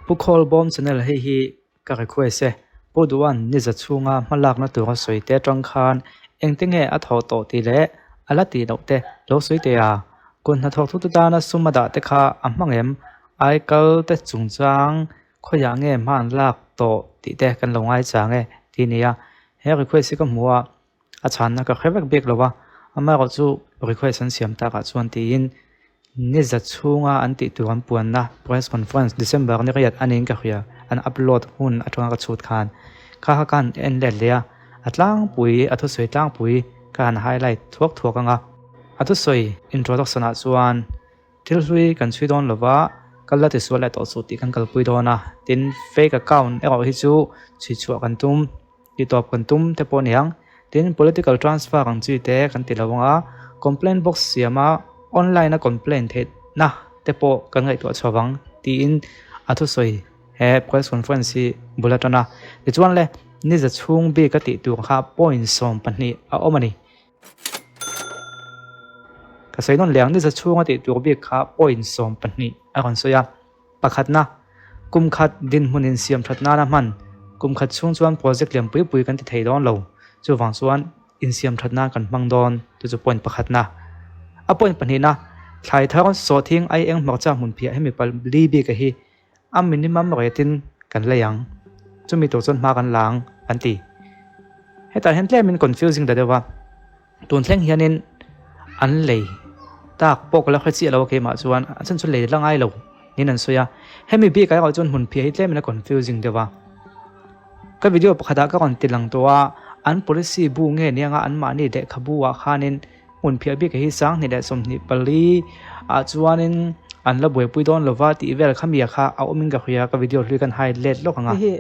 Pu Khawlbawm channel hei hi ka request e. Pu Duan niza chhunga hmalakna tura sawi te atang khan engte nge a thawh tawh tih leh a la tih loh te lo sawi teh a. Kut hnathawk thute tana sum a dah te kha a hmang em? Aikal te chungchang khawiah nge hma an lak tawh tih te kan lo ngaichang e tih a ni a. He request hi ka hmu a, a chhanna ka hre vek bik lo a, amaherawh chu request an siam takah chuan tiin niza chhunga an tih tur an puanna press conference December ni riat a niin ka hria an upload hun atanga ka chhut khan kha kha ka han en let leh a, a tlangpui a thusawi tlangpui ka han highlight thuak thuak ang a, a thusawi introduction ah chuan thil hlui kan chhui dawn lova kal la tisual leh tawh suh tih kan kalpui dawn a, tin fake account erawh hi chu chhui chhuah kan tum. Ti tawp kan tum te pawh aniang. Tin, political transfer ang chi te kan ti lo ang a, complaint box siama online a complaint theihna te pawh kan ngaihtuah chho vang tiin a thusawi he press conference hi bul a tan a. Tichuan le, niza chhung bik a tih tur kha point 12 a awm a ni. Ka sawi nawn leh ang, niza chhung a tih tur bik kha point 12 a rawn sawi a. Pakhatna, kum khat dinhmun insiam that nana hman, kum khat chhung chuan project lian pui pui kan ti thei dawn lo, chuvang chuan insiam that nan kan hmang dawn chu chu point pakhatna. A point pahnihna, thlai thar sawhthing ai eng hmarcha hmun phiah hemi pali bik a hi a minimum rate in kan lei ang, chumi tur chuan hma kan la ang an ti. Hetah hian tlemin confusing ta deuh a. Tun thleng hianin an lei tak pawh ka la hre chiah lo a keimah chuan a chhan chu lei la ngai lo niin an sawi a. Hemi bikah erawh chuan hmun phiah hi tlemin a confusing deuh a. Ka video pakhatah ka rawn ti lang tawh a, an policy bu nge nia anga anmahni lehkhabu ah khanin hmun phiah bikah hi 2024 ah chuanin an la buaipui dawn lova tih vel kha mi kha a awmin ka hria ka video hlui kan hide let lawk ang a. Hei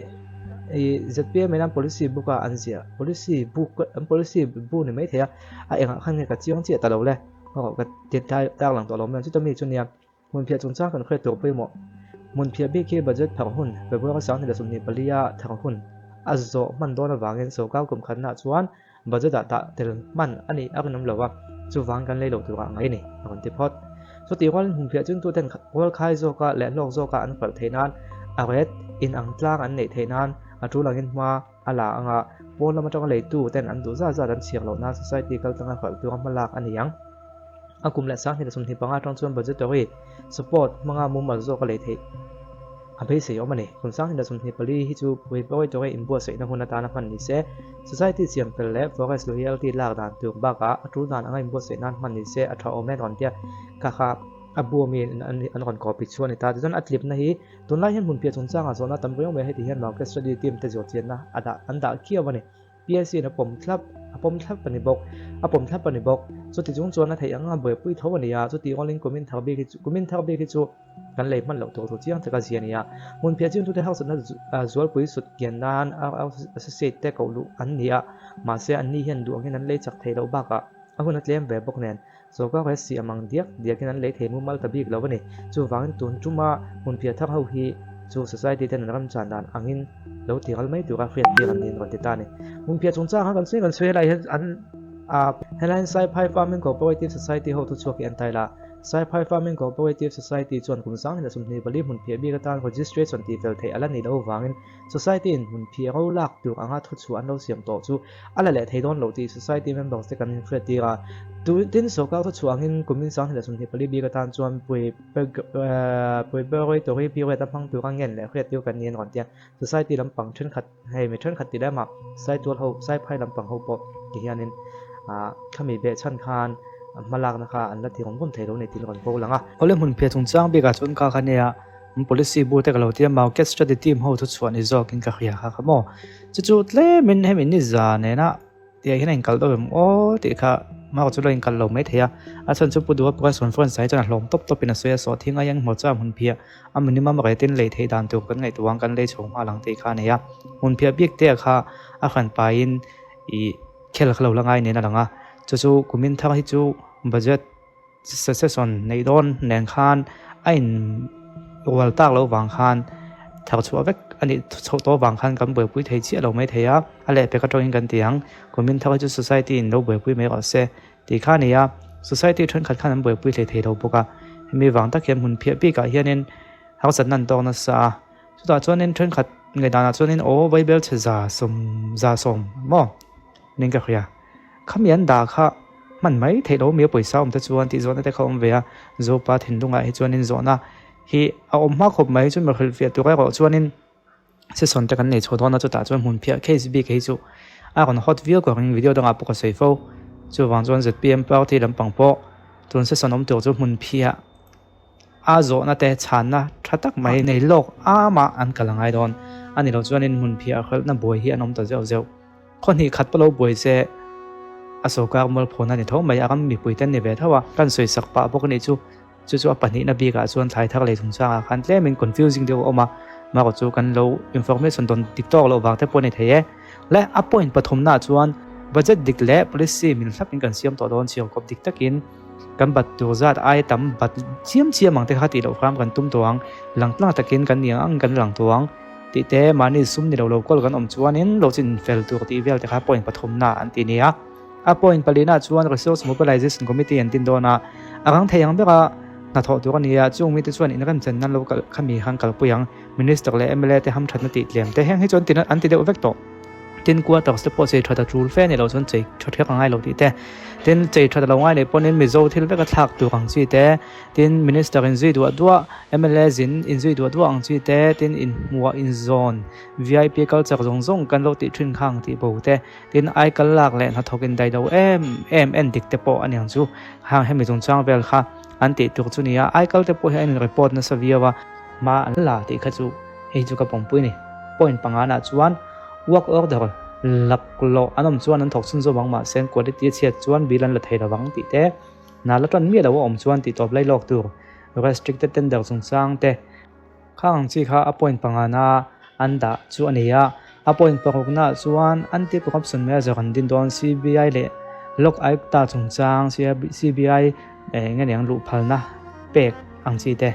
hi ZPM in an policy book a an ziah policy book an policy bu ni maithei a a engah khan nge ka chiang chiah ta lo le aw ka ti tak lang tawh lo mai ang chuta mi chu nia hmun phiah chungchang kan hriat tur pawimawh hmun phiah bik hi budget phar hun February 2024 a thar hun a zawh hman dawn avangin sorkar kum khatnaah chuan Budget ah dah tel hman a nih a rinawm lo a, chuvang kan lei loh turah ngai a ni, a rawn ti phawt. Chutih rualin hmunphiah chungtuten rualkhai zawka leh hlawk zawka an palh theih nan a ret inang tlang an neih theih nan a tul angin hma a la ang a, pawn lam atanga leitu ten an duh zat zat an chhiar loh nan society kal tlanga hralh tura hma lak a ni ang. A kum leh 2025 atang chuan budgetary support hmanga mumal zawka lei theih a beisei awm a ni. Kum 2024 hi chu preparatory inbuatsaihna hun atana hman ni se, society siam fel leh forest loyalty lak dan tur bakah a tul dan anga inbuatsaih nan hman ni se a tha awm e rawn tia kha kha a bu ami an rawn copy chu a ni ta. Tichuan a tlipna hi tunlai hian hmunphiah chungchangah zawhna tam riau mai a heti hian market study team te zawhchianna a dah an dah kiau a ni. PSC in a pawm thlap a pawm thlap a ni bawk a pawm thlap a ni bawk. Chuti chung chuan a theih anga buaipui tho a ni a, chuti rualin kumin thar bik hi chu kumin thar bik hi chu kan lei hman loh tur tur chiang taka zia a ni a. Hmunphiah chingtute harsatna zualpui sut kian nan associate te koh luh an ni a, mahse anni hian duh angin an lei chak thei loh bakah a hun a tlem ve bawk nen sorkar he siam ang diak diakin an lei thei mumal ta bik lo a ni. Chuvangin tun tuma hmunphiah thar ho hi chu society ten an ramchan dan angin lo ti ral mai tura hriat tir an niin rawn ti ta a ni. Hmunphiah chungchang kha kan sawi kan sawi helai hian an helai hian Saiphai Farming Cooperative Society ho thuchhuak hi an tai la. Saiphai Farming Cooperative Society chuan kum 2024 hmunphiah bik atan registration tih fel theih a la nih loh avangin Society in hmunphiah ro lak tur anga thuchhuah an lo siam tawh chu a la leh thei dawn loh tih Society members te kan inhriat tir a. Tin, sorkar thuchhuah angin kumin 2024 bik atan chuan preparatory period a hmang tura ngen leh hriat tir kan ni an rawn ti a. Society lampang thenkhat hei mi thenkhat ti lemah Saitual ho Saiphai lampang ho pawh ti hianin khami behchhan khan hma lakna kha an la ti rawm rawm thei lo a ni tih an rawn bo lang a. Awle hmunphiah chungchang bikah chuan kha kha nia policy bu te ka lo tia market study team ho thu chhuah ni zawkin ka hria kha kha maw chu chu tlemin hemi ni za nena Tiah hian a inkal deuh em aw tih kha Mark chu lo inkal lo mai thei a, a chhan chu Pu Duha press conference ah hi chuan a hlawm tawp tawp in a sawi a, sawhthing a eng hmawr chuan hmun phiah a minimum rate in lei theih dan tur kan ngaihtuah ang kan lei chho nghal ang tih kha a nei a, hmun phiah bik te ah kha a hran paiin ih khel kha lo la ngai nen a lang a, chu chu kumin thar hi chu budget Secession neih dawn nen khan a in rual tak loh vang khan thar chhuah vek a nih chhoh tawh vang khan kan buaipui thei chiah lo mai thei a, a lehpek atangin kan ti ang. Kumin thar hi chu society in lo buaipui mai rawh se tih kha a ni a, society thenkhat khan an buaipui hlei thei lo bawk a, hemi vang tak hian hmun phiah bikah hianin harsatna an tawk nasa a. Chutah chuanin thenkhat ngaihdanah chuanin aw vaibelchhe 100, 100 maw ning ka hria. Khami an dah kha hman mai theih lo mi a pawisa awm te chuan tih zawhna te kha awm ve a, Zopa thinlungah hi chuanin zawhna hi a awm hma khawp mai chu mi hrilhfiah tur erawh chuanin session te kan nei chho dawn a chutah chuan hmun phiah case bik hi chu a rawn hot viau ka ring video dangah pawh ka sawi fo. Chuvang chuan zpm party lampang pawh tun session awm tur chu hmun phiah a zawhna te chhanna tha tak mai nei lawk amah an kal a ngai dawn a ni lo chuanin hmun phiah hrelhna buai hi an awm ta zeuh zeuh. Khaw hnih khat pawh lo buai se a sawrkar mualphawna ni tho mai a ram mipui te an ni ve tho a, kan sawi sak pah bawk a nih chu. Chu chu a pahnihna bikah chuan thlai thar lei chungchangah khan tlemin confusing deuh a awm a, marawh chu kan lo information dawn dik tawk loh vang te pawh a ni thei e. Le a point pathumnaah chuan budget dik leh policy min hlapin kan siam tawh dawn chhiar kawp dik takin kan bat tur zat aia tam bat chiam chiam ang te kha tih loh hram kan tum tawh ang, langtlang takin kan ni ang ang kan lang tawh ang tih te mahni sum ni lo lo kawl kan awm chuanin lo chin fel tur tih vel te kha point pathumnaah an ti nia. A point palina chuan Resource Mobilization Committee an din dawn a, a rang thei ang bera hnathawh tur a ni a, chung mite chuan inremchan nan lo khami han kalpui ang. Minister leh mla te hamthatna tih tlem te heng hi chuan an ti deuh vek tawh. Tin, quarters te pawh chei that a tul fe a ni lo chuan chei tha thek a ngai lo tih te, tin chei that a lo ngai leh pawhin Mizo thil vek a thlak tur ang chi te, tin Minister inzui duah duah, mla zin inzui duah duah ang chi te, tin inhmuah inzawn vip culture zawng zawng kan lo tih thin khang tih bo te, Tin, aikal lak leh hnathawk indaih lo em em en dik te pawh a niang chu. Hang hemi chungchang vel kha an tih tur chu nia, aikal te pawh hi an in report nasa viau a, hma an la tih kha chu hei chu ka pawmpui ni. Point panganah chuan work order laklawh an awm chuan an thawk chhunzawm ang mahse quality a chhiat chuan bill an la thei lovang tih te, hna la tan miah lo a awm chuan tih tawp lai lawk tur restricted tender chungchang te, Khang ang chi kha a point pangana an dah chu a ni a, a point paruknaah chuan anti-corruption measure an din dawn CBI leh Lok Ayukta chungchang CBI eng nge niang luh phalna pek ang chi te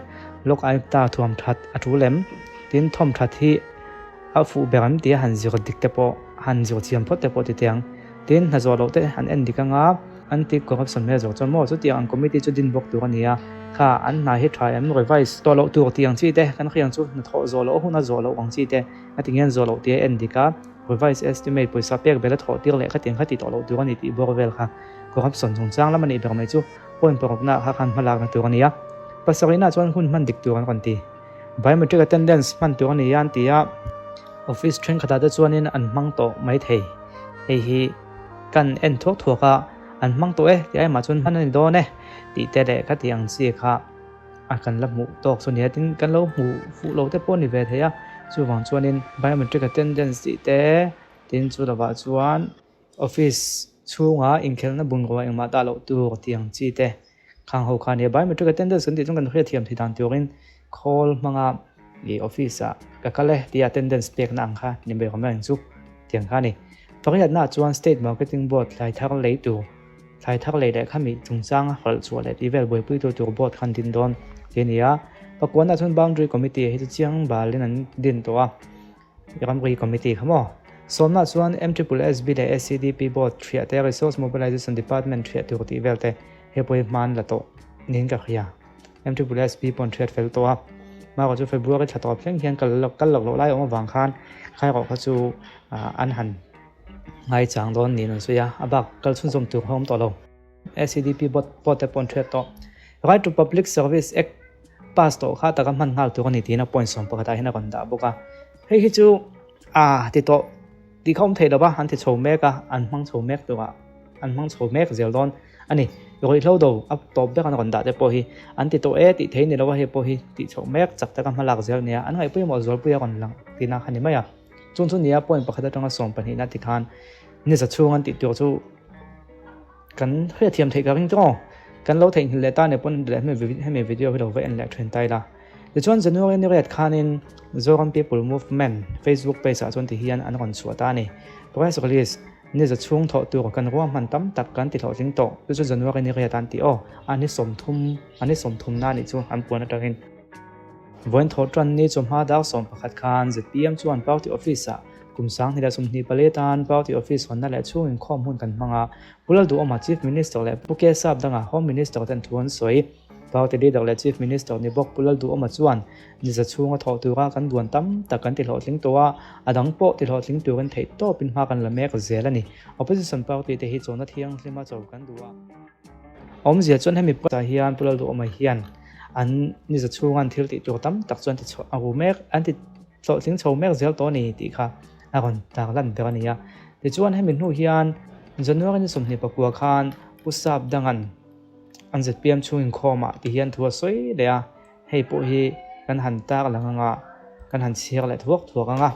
Lok Ayukta thuam that a tul em? Tin thawm that hi a fuh ber em tia han zir dik te pawh han zir chiam phawt te pawh ti teh ang. Tin hna zawh loh te an en dik anga anti-corruption measure chuan maw chutiang ang committee chu din bawk tur a ni a, kha an hna hi tha em revise tawh loh tur tih ang chi te kan hriang chu hnathawh zawh loh huna zawh loh ang chi te a ti ngen zawh loh tia en dik a, revise estimate pawisa pek bela thawh tir leh khatiang kha ti tawh loh tur a ni tih bawr vel kha corruption chungchang lam a nih ber mai chu point parukna kha khan hmalakna tur a ni a, pasarihna chuan hun hman dik tur an rawn ti. Biometric attendance hman tur a ni a an ti a, office thenkhatah te chuanin an hmang tawh mai thei. Hei hi kan en thuak thuak a, an hmang tawh e tih aimah chuan hman a ni dawn e tih te leh ka tih ang chi kha a kan la hmuh tawk chu a ni a, tin kan lo hmuh fuh lo te pawh a ni ve thei a, chuvang chuanin biometric attendance tih te tin chu lovah chuan office chhungah inkhelhna bungrua engmah dah loh tur tih ang chi te. Khang ho kha nia biometric attendance kan tih chuan kan hriatthiam thei dan turin call hmanga i office ah ka kal e tia attendance pekna ang kha ni mai awm reng chu tiang kha a ni. Pakhatna chuan state marketing board thlai thar lei tur thlai thar lei leh khami chungchanga hralh chhuah leh tih vel buaipui tur tur board khan din dawn tih a ni a. Pakuana chuan boundary committee hi chu chiang balin an din tawh a. Ramri Committee kha maw? Sawmna chuan MSSB leh SCDP Board thiah te, Resource Mobilization Department thiah tur tih vel te he pawh hi hman la tawh niin ka hria. MSSB pawh an thiat fel tawh a, marawh chu February thla tawp thleng hian kal kal lawk loh lai awm avang khan khaerawh kha chu an han ngaichang dawn niin an sawi a, a bak kal chhunzawm tur kha awm tawh lo. SCDP Board pawh te pawh an thiat tawh. Right to Public Service Act pass tawh kha taka hman nghal tur a ni tiin a point 11 ah hian a rawn dah bawk a. Hei hi chu a ti tawh tih kha awm thei lo va, an ti chho mek a, an hmang chho mek turah an hmang chho mek zel dawn a ni. Ruihhlo do a tawp ber an rawn dah te pawh hi an ti tawh e tih thei ni lo a, hei pawh hi tih chhoh mek chak taka hma lak zel a nia, an ngaihpawimawh zualpui a rawn lang tihna kha ni mai a. Chung chu nia point pakhat atanga 12 na ti khan ni za chhung an tih tur chu Kan hriatthiam theih ka ring tawh. Kan lo theihnghilh leh ta nih pawn leh hemi video hi lo va en leh thin ta ila. Tichuan January ni riat khanin Zoram People Movement Facebook page ah chuan ti hian an rawn chhuah ta a ni. Press release ni za chhung thawh tur kan ruahman tam tak kan ti hlawhtling tawh. Chu chu January ni riat an ti aw. A ni 30 a ni 30 na nih chu an puan atangin. Vawiin thawh tan ni chawhma dar 11 khan zpm chuan party office ah Kum 2024 tan Party Office hawnna leh chhung inkhawm hun kan hmang a, Pu Lalduhawma Chief Minister leh Pu Kesap danga Home Minister ten thu an sawi. Party leader leh Chief Minister ni bawk Pu Lalduhawma chuan Niza chhunga thawh tura kan duan tam tak kan tihlawhtling tawh a, a dang pawh tihlawhtling turin theih tawpin hma kan la mek zel a ni. Opposition party te hi chawhna thianghlima cho kan duh a. Awmzia chuan hemi pawh hian Pu Lalduhawma hian an niza chhunga an thil tih tur tam tak chu an ti chhuah a ru mek, an ti hlawhtling chho mek zel tawh a ni tih kha a rawn tarlan ber a ni a. Tichuan hemi hnu hian January ni 24 khan Pu Sap Dangan an zpm chhung inkhawmah ti hian thu a sawi leh a. Hei pawh hi kan han tar lang anga, kan han chhiar leh thuak thuak anga.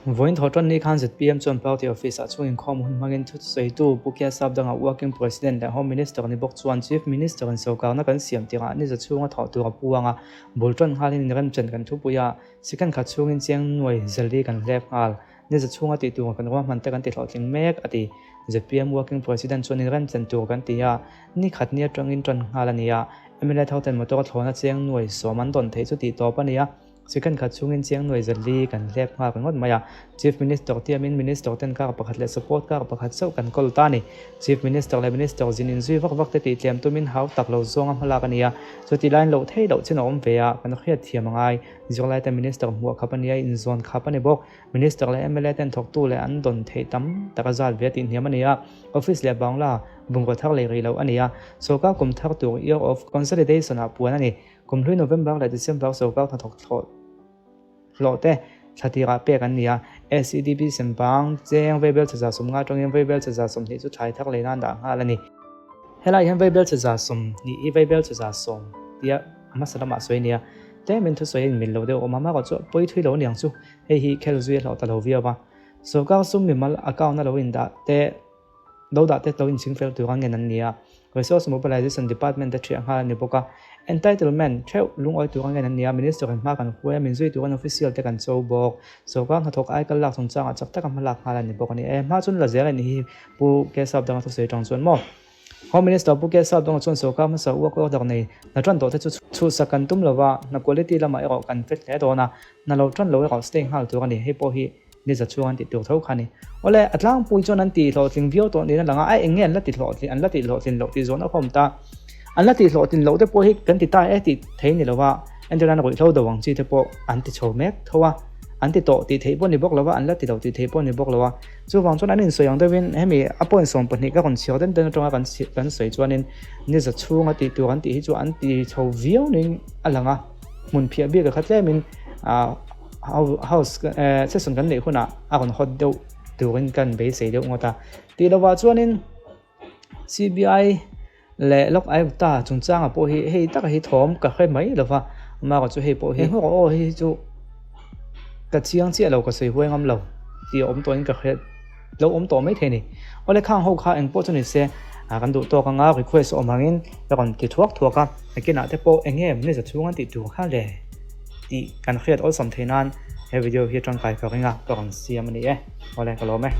Vawiin thawh tan ni khan zpm chuan party office ah chhung inkhawm hun hmangin thusawitu Pu Kia Sap danga Working President leh Home Minister ni bawk chuan Chief Minister in sorkarna kan siam tirah ni za chhunga thawh tur a pu anga, bul tan nghalin inremchan kan thupui a, second khat chhungin chiang nuai zali kan hlep nghal. Ni za chhunga tih tur kan ruahman te kan ti hlawhtling mek a ti. Zpm Working President chuan inremchan tur kan ti a, ni khat ni atangin tan nghal a ni a. Mla thoten motor thlawna cheng nuai sawm an dawn theih chu tih tawp a ni a, second khat chhungin cheng nuai zali kan hlep nghal ringawt mai a. Chief Minister tiamin Minister ten kar pakhat leh support kar pakhat chauh kan kawl ta a ni. Chief Minister leh Minister zin inzui vak vak te tih tlem tumin hau tak lo zawnga hmalak a ni a, chuti laiin loh theih loh chin a awm ve a, kan hriat thiam a ngai. Zirlai te Minister hmuah khap a ni a, inzawn khap a ni bawk. Minister leh mla ten thawktu leh an dawn theih tam tak a zat ve a tih hniam a ni a, office leh bangla bungraw thar lei rih loh a ni a, sorkar kum thar tur Year of Consolidation ah puan a ni. Kum hlui November leh December sorkar hnathawk thlawh hlawh te thla tirah pek an ni a, SEDP sem bang cheng vaibel chhe 150 atangin vaibel chhe 20 chu thlai thar lei nan dah nghal a ni. Helai hian vaibel chhe 20 hi vaibel chhe 10 tia a hmasa lamah sawi a ni a, tlemin thusawi a inmil lo deuh awm a, amaherawhchu pawi thui lo a niang chu. Hei hi khel zui a hlauh ta lo viau a, sorkar sum mimal account a lo indah te, lo dah te lo inching fel tur a ngen an ni a, Resource Mobilization Department te thiah nghal a ni bawk a, Entitlement theuh lungawi tur a ngen an ni a, Minister in hma kan hruai a, min zui turin official te kan cho bawk. Sorkar hnathawk aikal lak chungchangah chak taka hma lak nghal a ni bawk a ni. E hma chuan la zel a ni hi Pu Kesap danga thusawi atang chuan maw? Home Minister Pu Kesar Dong chuan sorkar hmasa uak order nei hna tan tawh te chu chhuhsak kan tum lova, hna quality lamah erawh kan fet hle dawn a, hna lo tan lo erawh stay nghal tur a ni, hei pawh hi ni za chhung an tih tur tho kha a ni. Awle, a tlangpui chuan an tih hlawhtling viau tawh niin a lang a, a eng nge an la ti hlawhtlin, an la tih hlawhtlin loh tih zawn a khawm ta. An la tih hlawhtlin loh te pawh hi kan ti ta e tih thei ni lova, entirnan ruihhlo do ang chi te pawh an ti chho mek tho a, an ti tawh tih theih pawh ni bawk lova, an la ti lo tih theih pawh ni bawk lo a. Chuvang chuan an insawi ang deuhin hemi a point 12 ka rawn chhiar den den atanga kan kan sawi chuanin ni za chhunga tih tur an tih hi chu an ti chho viau niin a lang a, hmun phiah bik a kha tlemin ah house session kan neih hunah a rawn hawt deuh turin kan beisei deuh ngawt a. Tih lovah chuanin CBI leh Lok Ayukta chungchangah pawh hi hei taka hi thawm ka hre mai lova, amaherawhchu chu hei pawh hi enghaw aw hei hi chu ka chiang chiah lo ka sawi huai ngam lo tih a awm tawhin ka hre lo awm tawh mai thei a ni. Awle khang ho kha engpawh chu ni se kan duh tawk anga request awm angin ka rawn ti thuak thuak a, nakinah te pawh eng nge ni za chhung an tih tur kha le tih kan hriat awlsam theih nan he video hi tangkai ka ring a ka rawn siam a ni e. Awle ka lawm e.